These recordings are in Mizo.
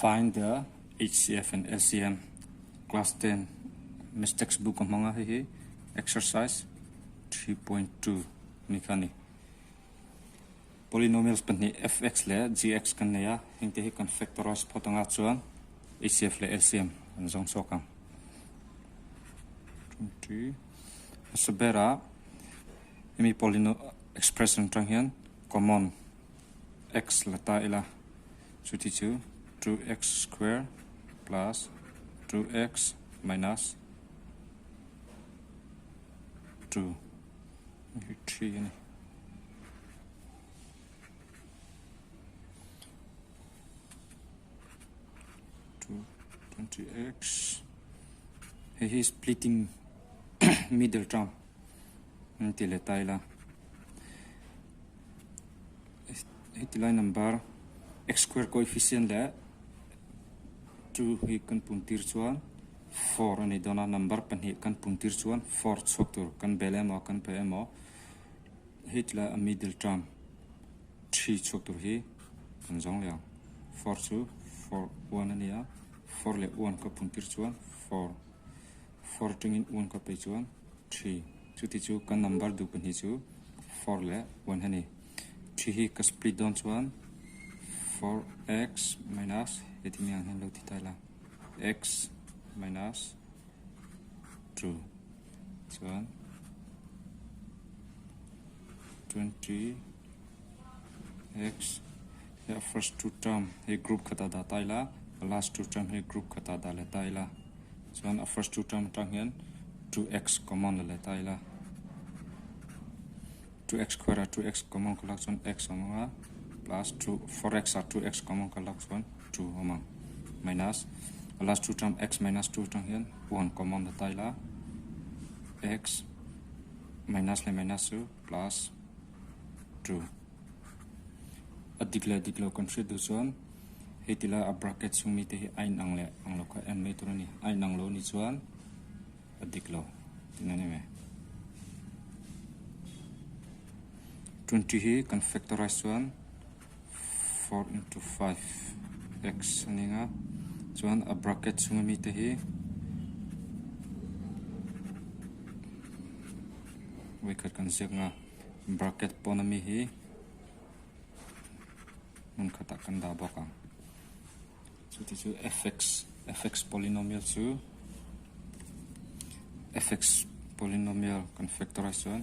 Find the HCF and LCM Class 10 Maths textbook a hmang a hei hi exercise 3.2 ni kha a ni. Polynomials pahnih fx leh gx kan nei a, hengte hi kan factorize phawt anga chuan HCF leh LCM an zawng chhuak ang. 20 hmasa berah hemi polyno expression atang hian common x la ta ila chuti chu 2x square plus 2x minus 2 hi 3 a ni. 20x hei hi splitting middle term an ti leh ta ila heti lai number x square coefficient leh 2 hi kan pun tir chuan 4 a ni dawn a number pahnih kan pun tir chuan 4 chhuak tur kan bel emaw kan pe emaw heti lai a middle term 3 chhuak tur hi kan zawng leh ang 4 chu 4 1 a ni a 4 leh 1 ka pun tir chuan 4 4 atangin 1 ka pe chuan 3 chuti chu kan number duh pahnih chu 4 leh 1 a ni 3 hi ka split dawn chuan 4x minus heti mi ang hian lo ti ta ila x minus 2 chuan 20 x he first two term hei group khatah dah ta ila a last two term hei group khatah dah leh ta ila chuan a first two term atang hian 2x common la leh ta ila 2x square ah 2x common ka lak chuan x a awm ang a plus 2 4x ah 2x common ka lak chuan 2 a awm ang minus a last two term x minus 2 atang hian 1 common la ta ila x minus leh minus chu plus 2 a dik leh dik lo kan hriat duh chuan hei ti lai a bracket chhung mite hi a inang leh ang lo kha en mai tur a ni a inang lo nih chuan a dik lo tihna a ni mai. 20 hi kan factorize chuan 4 into 5 x a ni ang a chuan a bracket chhung ami te hi vawikhat kan ziak ang a bracket pawn ami hi hmun khatah kan dah bawk ang chuti chu fx fx polynomial chu fx polynomial kan factorize chuan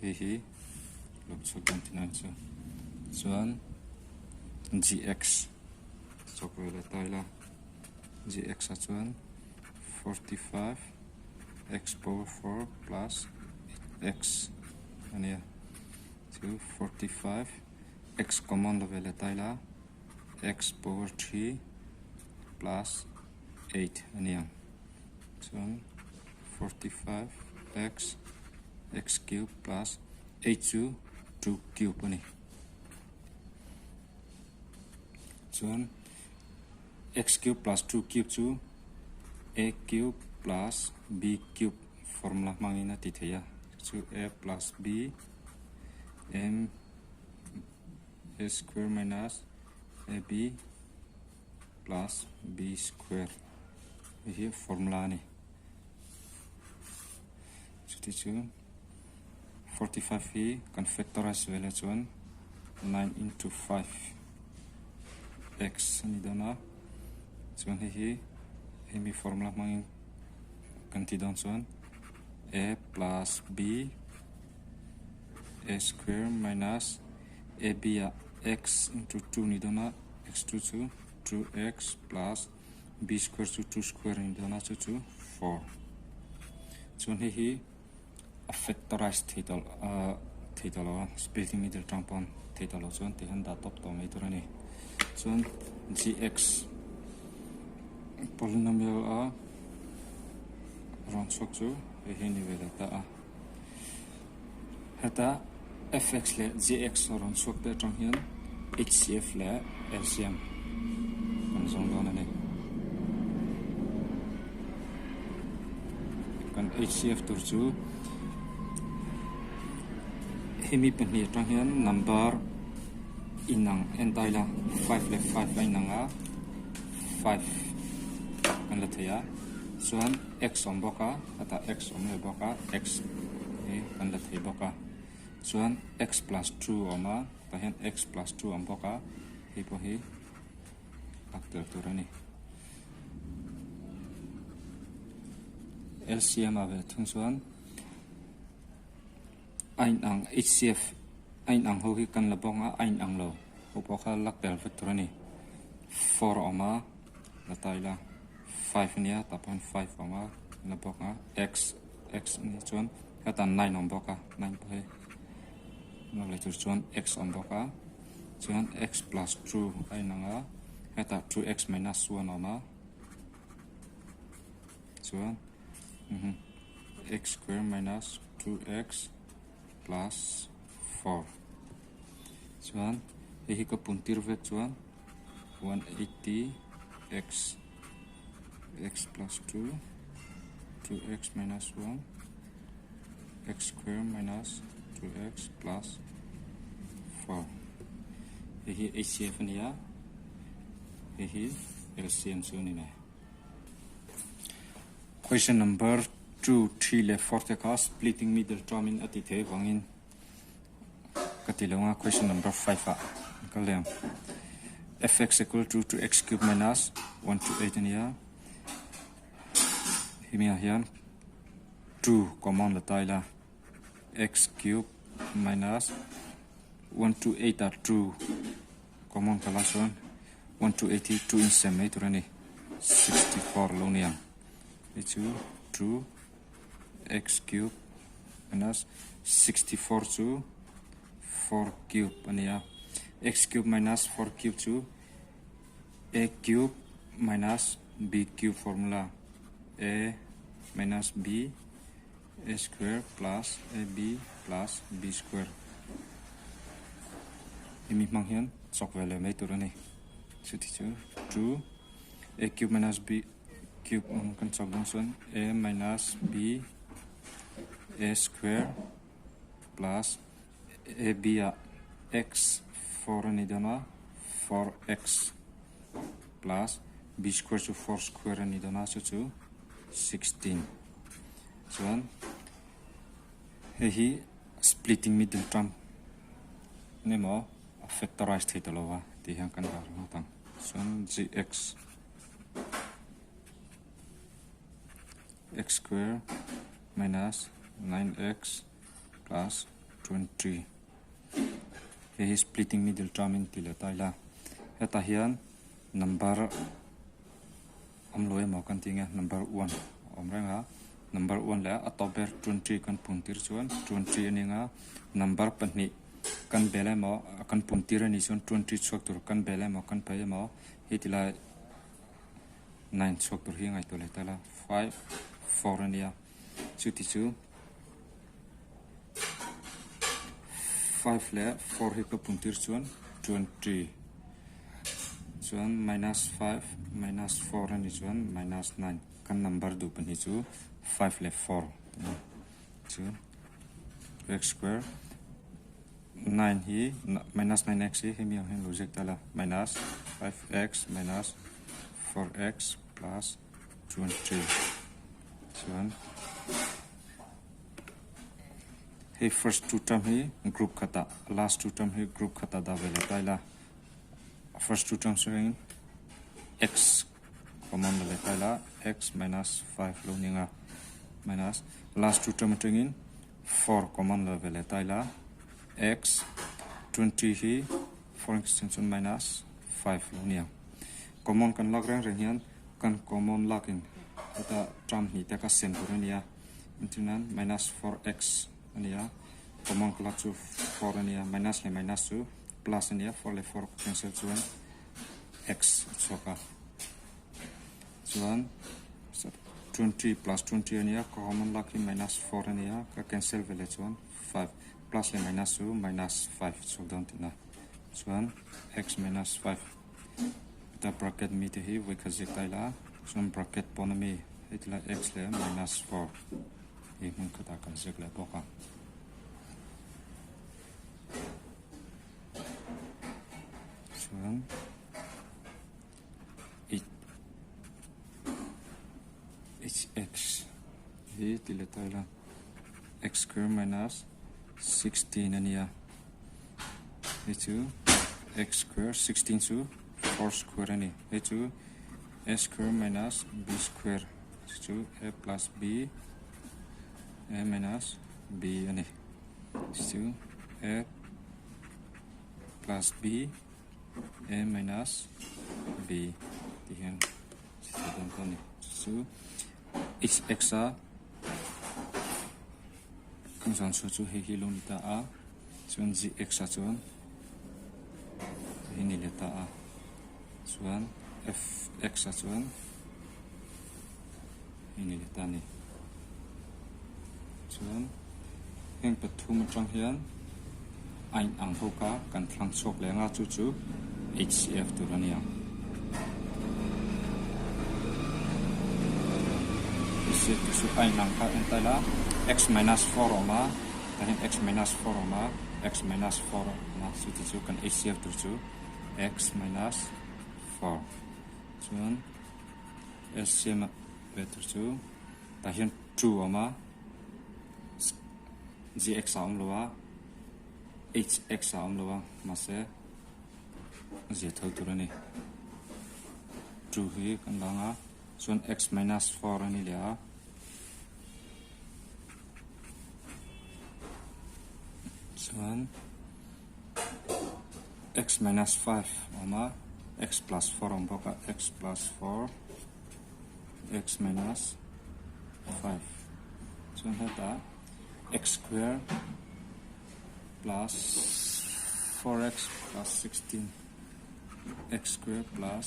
hei hi lo chhuak dawn thin ang chu chuan gx chawk ve leh ta ila gx ah chuan 45 x power 4 plus 8x a nia chu 45 x common la ve leh ta ila x power 3 plus 8 a ni ang chuan 45 x x cube plus 8 chu 2 cube a ni chuan x cube plus 2 cube chu a cube plus b cube formula hmangin a ti thei a chu a plus b m a square minus ab plus b square hei hi formula a ni chuti chu 45 hi kan factorize ve leh chuan 9 into 5 x a ni dawn a chuan hei hi hemi formula hmangin kan tih dawn chuan a plus b a square minus ab ah x into 2 ni dawn a x 2 chu 2x plus b square chu 2 square ni dawn a chu chu 4 chuan hei hi a factorize thei tawh ah thei tawh lo a splitting middle term pawn thei tawh lo chuan ti hian dah tawp tawh mai tur a ni chuan gx polynomial a rawn chhuak chu hei hi a ni ve leh ta a heta fx leh gx rawn chhuak te atang hian hcf leh lcm kan zawng dawn a ni. Kan HCF tur chu hemi pahnih atang hian number inang en ta ila 5 leh 5 a inang a. 5 kan la thei a, chuan x awm bawk a, hetah x awm leh bawk a, x hi kan la thei bawk a, chuan x plus 2 awm a, tah hian x plus 2 awm bawk a, hei pawh hi lak tel tur a ni. LCM ah ve thung chuan a inang HCF a inang ho hi kan la bawk a, a inang lo ho pawh kha lak tel vek tur a ni. Four a awm a, la ta ila five a nia tah pawh hian five a awm a la bawk a, x x a nih chuan hetah nine a awm bawk a, nine pawh hi lak leh tur chuan x a awm bawk a, chuan x plus two a inang a, hetah two x minus one a awm a, chuan x square minus 2x plus 4 chuan hei hi ka pun tir vek chuan 180 x x plus 2 2x minus 1 x square minus 2x plus 4 hei hi HCF a ni a hei hi LCM chu a ni mai. Question number 2, 3 leh 4 te kha splitting middle term in a ti thei vangin ka ti lo nga question number 5 ah ka leng fx equal to 2x cube minus 1 to 8 ania hemi ah hian 2 common la ta ila x cube minus 1 to 8 ah 2 Common ka la chuan 1 2 8 hi 2 in sem mai tur a ni 64 lo ni ang hei chu 2 x cube minus 64 chu 4 cube a ni a x cube minus 4 cube chu a cube minus b cube formula a minus b A square plus AB plus B square hemi hmang hian chawk ve leh mai tur a ni. Chuti chu 2 A cube minus B cube ang kan chawk dawn chuan A minus B A square plus AB ah x 4 a ni dawn a 4x plus B square chu 4 square a ni dawn a chu chu 16 chuan hei hi splitting middle term eng emaw a factorize thei ta lo va tih hian kan dah ringawt ang chuan gx x square minus 9x plus 20 hei hi splitting middle term in ti leh ta ila hetah hian number Awm lo emaw kan ti nge number one a awm reng a, number one leh a tawp ber 20 kan pun tir chuan 20 a ni ang a, number pahnih kan bel emaw kan pun tir a nih chuan 20 chhuak tur kan bel emaw kan paih emaw hei ti lai nine chhuak tur hi a ngaihtuah leh ta la five four a nia chuti chu five leh four hi ka pun tir chuan 20. Chuan minus 5 minus 4 a ni chuan minus 9 kan number duh pahnih chu 5 leh 4 chu x square 9 hi minus 9x hi hemi ang hian lo ziak ta la minus 5x minus 4x plus 20 chuan hei first two term hi group khatah last two term hi group khatah dah ve leh ta ila. First two terms atangin x common la leh ta ila x minus 5 lo ni anga minus last two term atangin 4 common la ve leh ta ila x 20 hi 4 extension chuan minus 5 lo ni ang. Common kan lak reng reng hian kan common lakin heta term hnih te kha sem tur a ni a entirnan minus 4x a ni a common ka lak chu 4 a ni a minus leh minus chu plus a nia 4 leh 4 ka cancel chuan x a chhuak a chuan 20 plus 20 a nia ka common lak hi minus 4 a nia ka cancel ve leh chuan 5 plus leh minus chu minus 5 chhuak dawn tihna chuan x minus 5 heta bracket mi te hi vawikhat ziak ta ila chuan bracket pawn ami hei tilai x leh minus 4 hi hmun khatah kan ziak leh bawk a. Chuan ti leh ta ila x square minus 16 a nia hei chu x square 16 chu 4 square a ni hei chu a square minus b square chu chu a plus b a minus b a ni chu chu a plus b a minus b tih hian chhi dawn ta a ni chu chu h x a kan zawn chhuah chu hei hi lo ni ta a chuan g x ah chuan hei hi ni leh ta a chuan f x ah chuan hei ni leh ta a ni chuan heng pathum atang hian a in ang ho kha kan thlang chhuak leh ang a chu chu HCF tur a ni ang. HCF tur chu a in ang kha en ta ila x minus 4 a awm a tah hian x minus 4 a awm a x minus 4 a awm a chuti chu kan HCF tur chu x minus 4 chuan LCM ve tur chu tah hian 2 a awm a gx a awm lo a hx a awm lo a mahse a zia tho tur a ni 2 hi kan la ang a chuan x minus 4 a ni leh a chuan x minus 5 a awm a x plus 4 a awm bawk a x plus 4 x minus 5 chuan hetah x square plus 4x plus 16 x square plus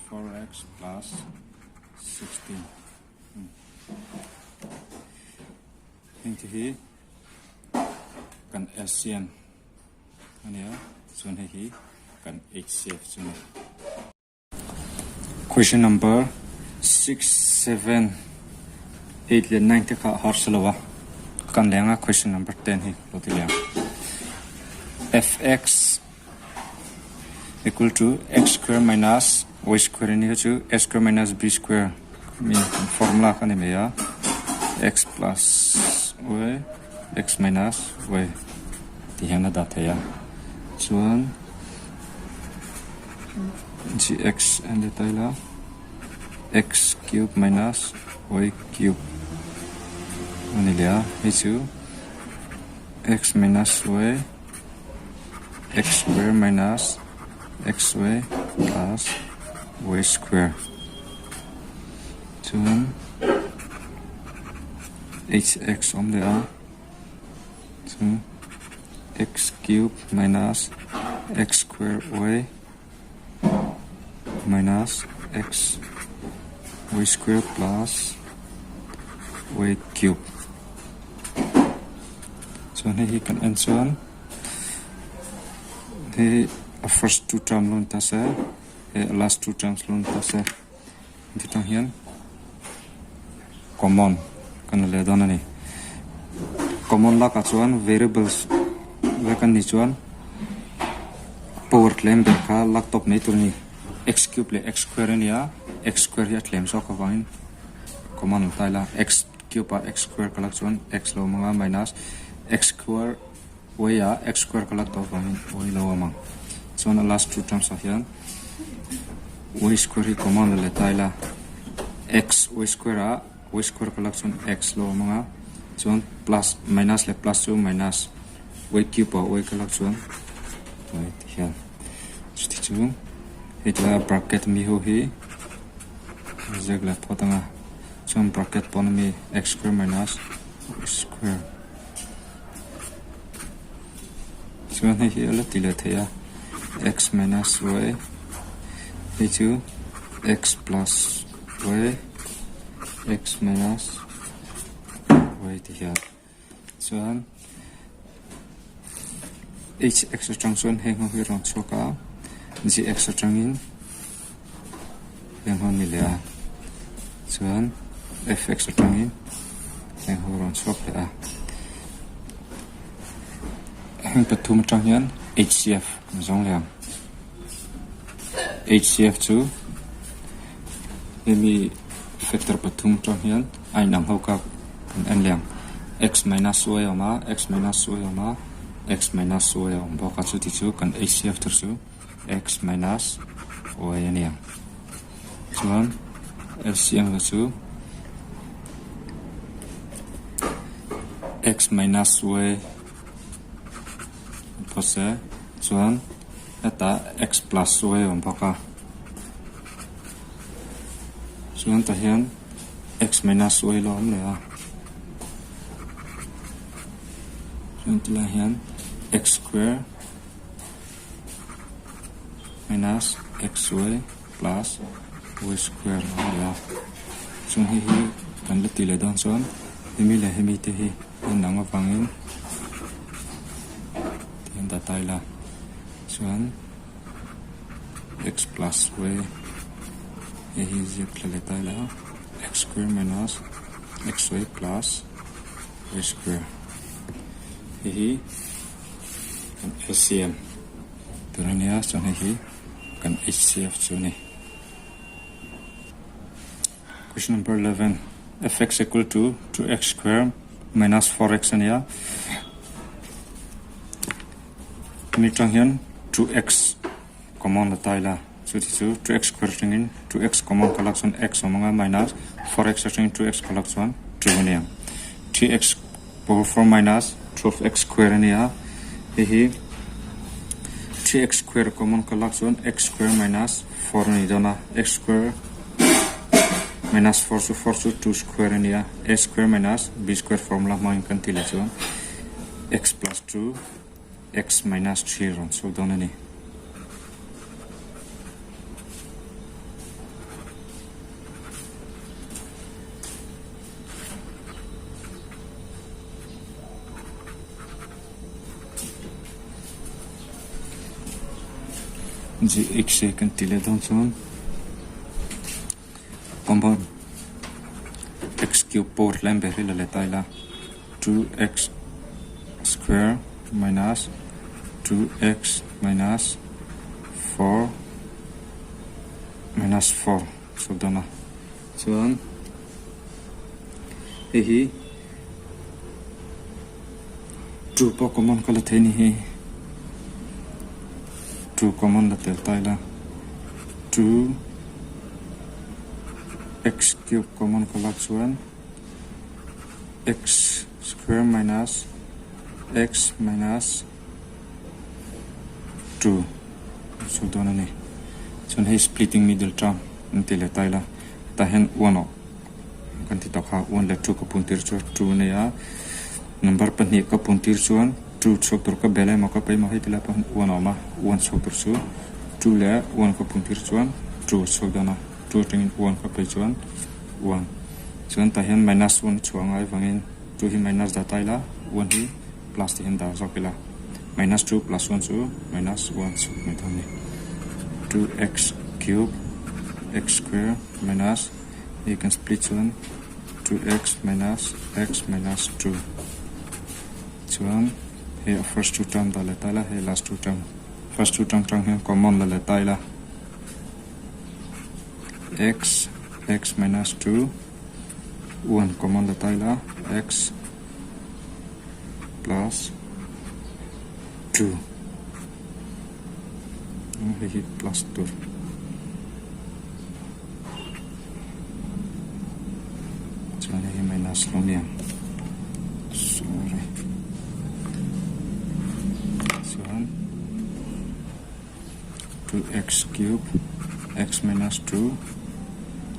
4x plus 16 heng te hi kan LCM a nia chuan hei hi kan HCF chu a ni. Question number 6, 7, 8 leh 9 te kha a harsa lo a, kan leng a question number 10 hi lo ti leh ang. Fx equal to x square minus y square a ni kha chu a square minus b square mi formula kha a ni mai a, x plus y x minus y ti hian a dah thei a, chuan. Gx a ni ta ila x cube minus y cube a ni leh a hei chu x minus y x square minus x y plus y square chuan hx a awm leh a. Chu x cube minus x square y minus x y square plus y cube chuan hei hi kan en chuan hei a first two term lo ni ta se hei a last two terms lo ni ta se. Hetiang hian common kan la leh dawn a ni. Common lakah chuan variables vek an nih chuan power tlem ber kha lak tawp mai tur a ni. X cube leh x square a ni a, x square hi a tlem zawk avangin common la ta ila. X cube ah x square ka lak chuan x lo awm ang a minus x square y ah x square ka lak tawh avangin y lo awm ang. Chuan a last two terms ah hian y square hi common la leh ta ila x y square ah y square ka lak chuan x lo awm ang a chuan plus minus leh plus chu minus y cube ah y ka lak chuan y ti hian chuti chu hei tlai a bracket mi ho hi ziak leh phawt ang a chuan bracket pawn ami x square minus y square. Chuan hei hi a la ti leh theih a x minus y hei chu x plus y x minus y ti hian chuan h x atang chuan heng ho hi a rawn chhuak a g x atangin heng ho a ni leh a chuan f x atangin heng ho a rawn chhuak leh a. Heng pathum atang hian HCF kan zawng leh ang. HCF chu hemi factor pathum atang hian a inang ho kak. Kan en leh ang. X minus y a awm a, x minus y a awm a, x minus y a awm bawk a, chuti chu kan HCF tur chu x minus y a ni ang. Chuan LCM kha chu x minus y phawt se chuan hetah x plus y a awm bawk a, chuan tah hian x minus y la awm leh a, chuan tilai hian x square minus xy plus y square a awm leh a, chung hei hi kan la tih leh dawn chuan hemi leh hemi te hi a inang avangin tihian dah ta ila chuan x plus y hei hi ziak thla leh ta ila x square minus xy plus y square hei hi kan LCM tur a nia chuan hei hi kan HCF chu a ni. Question number 11 fx equal to 2x square minus 4x a nia hemi tang hian 2x common la ta ila chu ti chu 2x square atangin 2x common ka lak chuan x awm anga minus 4x atangin 2x ka lak chuan 2 a nia 3x Power 4 minus 12x square a nia, hei hi 3x square common ka lak chuan x square minus 4 a ni dawn a, x square minus 4 chu 4 chu 2 square a nia, a square minus b square formula hmangin kan tih leh chuan x plus 2 x minus 3 rawn chhuak dawn a ni. Gx kan tih leh dawn chuan compound x cube power tlem ber hi la let ta ila 2x square minus 2x minus 4 minus 4 chhuak dawn a. Chuan hei hi two pawh common ka la thei ni hi two common la tel ta ila two x cube common ka lak chuan x square minus x minus two chu dawn a ni chuan hei splitting middle term an ti leh ta ila tah hian one aw kan ti tawh kha one leh two ka pun tir chu two a nei a number pahnih ka pun tir chuan two chhuak tur ka bel emaw ka paih emaw hei ti lai pawh hian one a awm a one chhuak tur chu two leh one ka pun tir chuan two a chhuak dawn a two atangin one ka paih chuan one chuan tah hian minus one a chhuah ngai vangin two hi minus dah ta ila one hi plus tih hian dah zawk ila minus 2 plus 1 chu minus 1 chhuk mai dawn a ni. 2x cube x square minus hei kan split chuan 2x minus x minus 2 chuan hei a first two term dah leh ta ila hei last two term first two term tang hian common la leh ta ila x x minus 2 1 common la ta ila x plus 2 hei hi plus tur chuan hei hi minus lo nia sorry chuan 2x cube x minus 2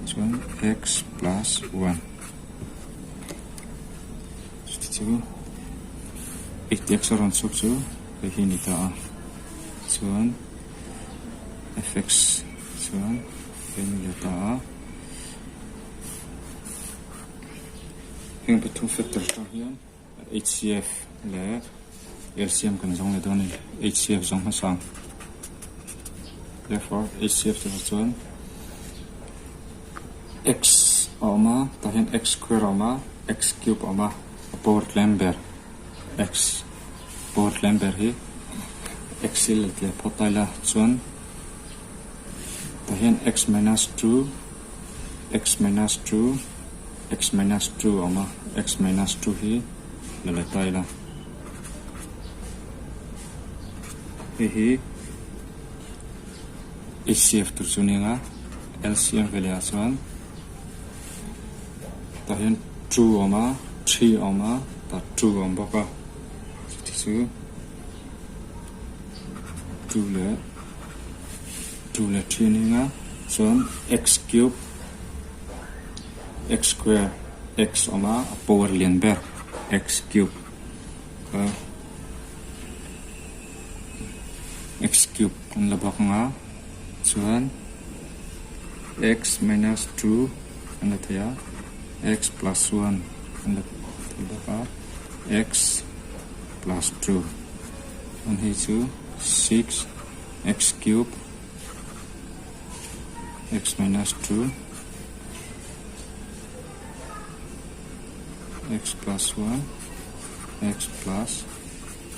chuan x plus 1 Chu 8x a rawn chhuak chu hei hi a ni ta a chuan fx chuan hei a ni leh ta a heng pathum factor atang hian HCF leh LCM kan zawng leh dawn a ni HCF zawng hmasa ang therefore HCF te chuan x a awm a tah hian x square a awm a x cube a awm a a power tlem ber x power tlem ber hi x hi let leh phawt ta ila chuan tah hian x minus 2 x minus 2 x minus 2 a awm a, x minus 2 hi la la ta ila. Hei hi HCF tur chu nia nga LCM veleh ah chuan tah hian 2 a awm a, 3 a awm a, tah 2 a awm bawk a, chuti chu 2 leh 2 leh 3 a ni ang a, chuan x cube x square x a awm a, a power lian ber x cube kha x cube kan la bawk ang a, chuan x minus 2 kan la thei a, x plus 1 kan la thei bawk a, x plus 2 chuan hei chu 6 x cube x minus 2 x plus 1 x plus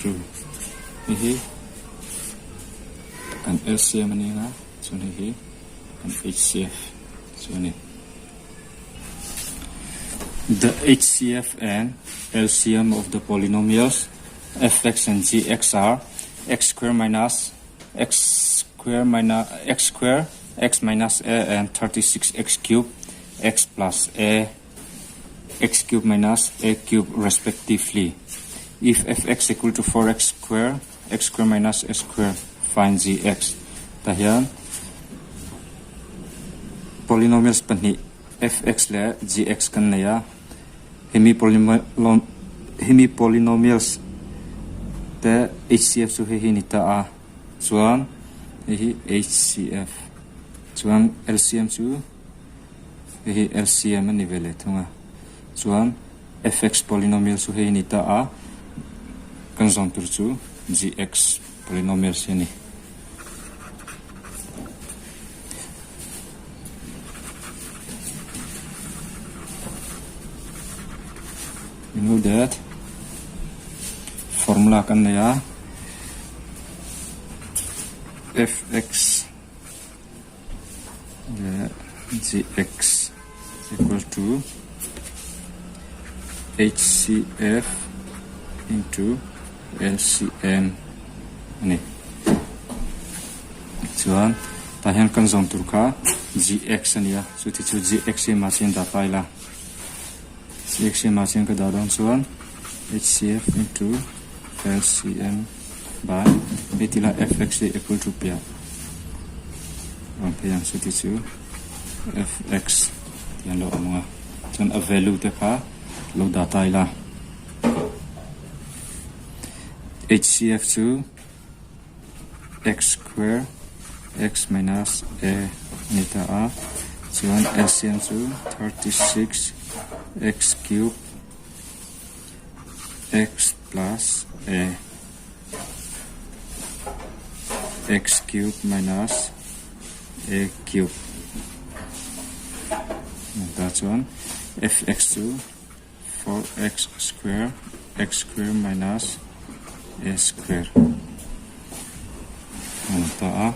2 hei hi kan LCM a ni ang a chuan hei hi kan HCF chu a ni. The HCF and LCM of the polynomials fx and gx are x square minus x square minus x square x minus a and 36x cube x plus a x cube minus a cube respectively. If fx equal to 4x square x square minus a square find gx. Tah hian polynomials pahnih fx leh gx kan nei a, hemi hemi polynomials te HCF chu hei hi a ni ta a, chuan hei hi HCF chuan LCM chu Hei hi LCM a ni ve leh thung a, chuan fx polynomial chu hei a ni ta a, kan zawn tur chu gx polynomials hi a ni. We know that formula kan nei a, fx leh gx equal to HCF into LCM a ni. Chuan tah hian kan zawn tur kha gx a ni a, chuti chu gx hi mahse in dah ta ila. Gx hi mahse in ka dah dawn chuan HCF into LCM by hei ti lai fx hi equal to piah rawn phei ang chuti chu fx tih an lo awm ang a chuan a value te kha lo dah ta ila HCF chu x square x minus a a ni ta a chuan LCM chu 36 x cube x plus a x cube minus a cube ta chuan fx chu 4x square x square minus a square a ni ta a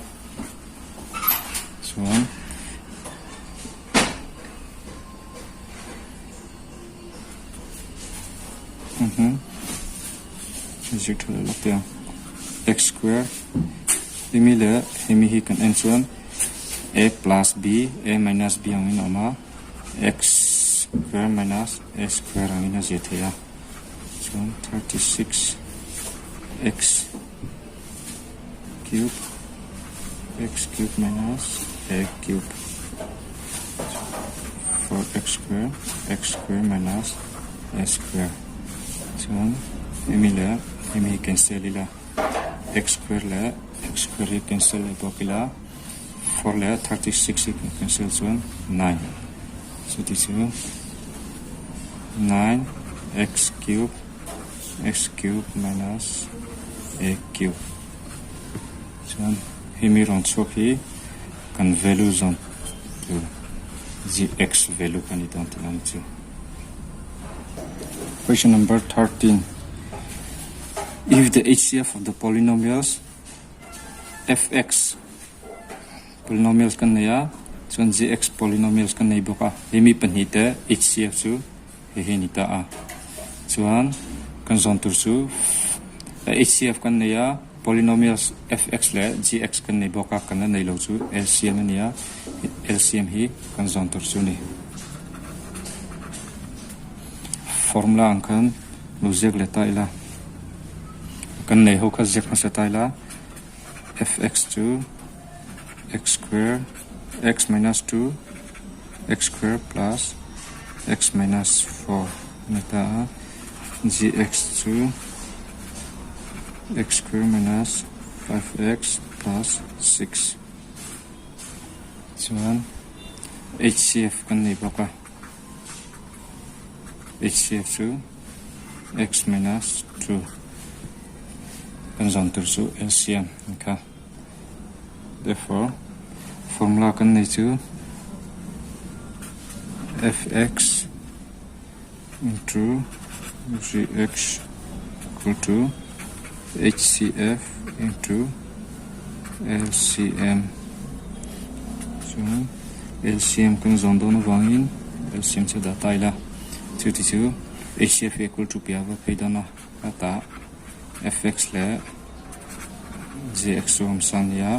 chuan zir tha leh lawk teh ang x square hemi leh hemi hi kan en chuan a plus b a minus b angin a awm a x square minus a square angin a zir theih a chuan 36 x cube x cube minus a cube 4x square x square minus a square chuan hemi leh hemi hi cancel ila x square leh x square hi cancel leh bawk ila 4 leh 36 hi cancel chuan 9 chuti chu 9 x cube x cube minus a cube chuan hemi rawn chhuak hi kan value zawn tur gx value kha a ni dawn tih ang chu. Question number 13 If the HCF of the polynomials fx polynomials kan nei a. Chuan gx polynomials kan nei bawk a, hemi pahnihte HCF chu hei hi a ni ta a. Chuan kan zawn tur chu HCF kan nei a, polynomials fx leh gx kan nei bawk a, kan la nei lo chu LCM a ni a, LCM hi kan zawn tur chu a ni. Formula ang khan lo ziak leh ta ila, kan nei ho kha ziak hmasa ta ila fx chu. x square x minus 2 x square plus x minus 4 a ni ta a, gx chu x square minus 5x plus 6 chuan HCF kan nei bawk a, HCF chu x minus 2 kan zawn tur chu LCM a ni kha. Therefore, formula kan nei chu fx into gx equal to hcf into lcm chuan lcm kan zawn dawn avangin lcm chu dah ta ila chuti chu hcf equal to piah va phei dawn a hetah fx leh gx chu a awm sa ania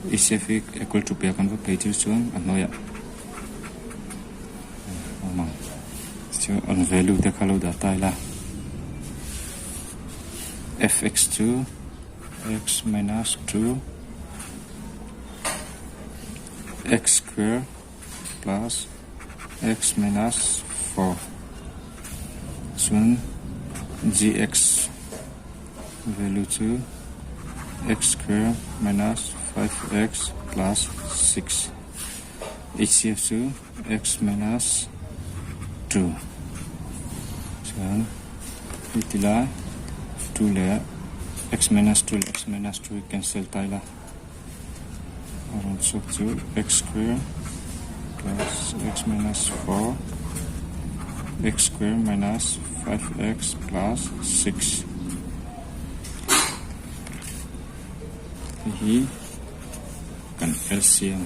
hcf hi equal to piah kan va phei chu chuan a hnuaiah a awm ang chu an value te kha lo dah ta ila fx chu x minus 2 x square plus x minus 4 chuan gx value chu x square minus 5x plus 6 HCF chu x minus 2 chuan heti lai 2 leh x minus 2 leh x minus 2 hi cancel ta ila. A rawn chhuak chu x square plus x minus 4 x square minus 5x plus 6 hei hi kan LCM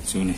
chu a ni.